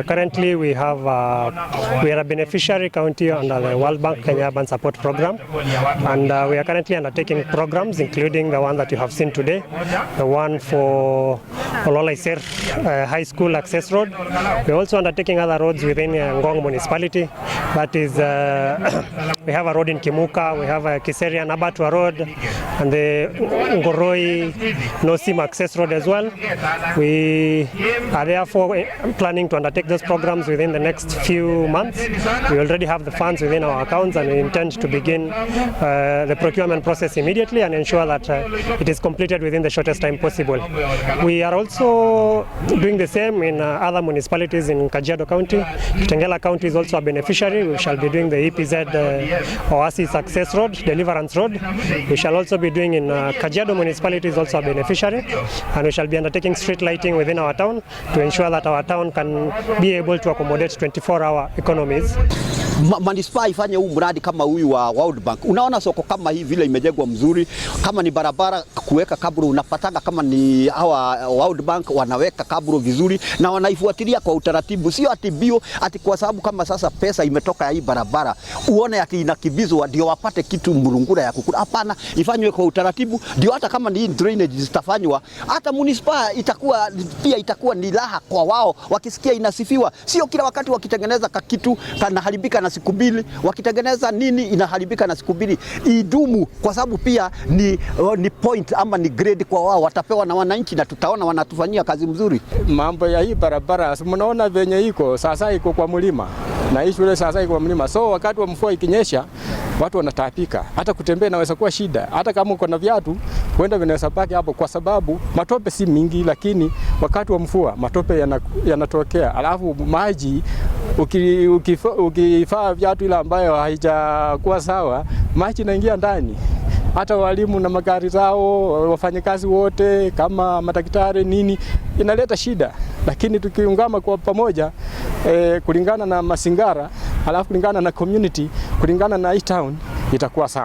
Currently, we are a beneficiary county under the World Bank Kenya Urban Support Program, and we are currently undertaking programs, including the one that you have seen today, the one for Ololaiser High School Access Road. We are also undertaking other roads within Ngong Municipality. That is, we have a road in Kimuka, we have a Kiserian Abattoir Road, and the Ngoroi Nosim Access Road as well. We are therefore planning to undertake those programs within the next few months. We already have the funds within our accounts, and we intend to begin the procurement process immediately and ensure that it is completed within the shortest time possible. We are also doing the same in other municipalities in Kajiado County. Kitengela County is also a beneficiary. We shall be doing the EPZ Oasis Access Road, Deliverance Road. We shall also be doing in Kajiado Municipality is also a beneficiary, and we shall be undertaking street lighting within our town to ensure that our town can be able to accommodate 24-hour economies. Manispaa ifanye huu mradi kama huyu wa World Bank. Unaona soko kama hii vile imejengwa mzuri, kama ni barabara kuweka cabro, unapatanga kama ni hawa World Bank wanaweka cabro vizuri na wanaifuatilia kwa utaratibu, sio ati bio ati kwa sababu kama sasa pesa imetoka ya hii barabara uone ati inakimbizwa ndio wapate kitu mrungura ya kukula. Hapana, ifanywe kwa utaratibu, ndio hata kama ni drainage zitafanywa, hata manispaa itakuwa pia itakuwa ni raha kwa wao wakisikia inasifiwa, sio kila wakati wakitengeneza kakitu kanaharibika na siku mbili, wakitengeneza nini inaharibika na siku mbili. Idumu kwa sababu pia ni point ama ni grade kwa wao, watapewa na wananchi na tutaona wanatufanyia kazi mzuri. Mambo ya hii barabara mnaona venye iko sasa, iko kwa mlima na hii shule sasa iko kwa mlima, so wakati wa mvua ikinyesha watu wanataabika, hata kutembea inaweza kuwa shida. Hata kama uko na viatu huenda vinaweza baki hapo, kwa sababu matope si mingi, lakini wakati wa mvua matope yanatokea, alafu maji ukivaa viatu ile ambayo haijakuwa sawa, maji inaingia ndani. Hata walimu na magari zao, wafanyakazi wote kama madaktari nini, inaleta shida, lakini tukiungama kwa pamoja kulingana na mazingara, alafu kulingana na community, kulingana na hii town itakuwa sawa.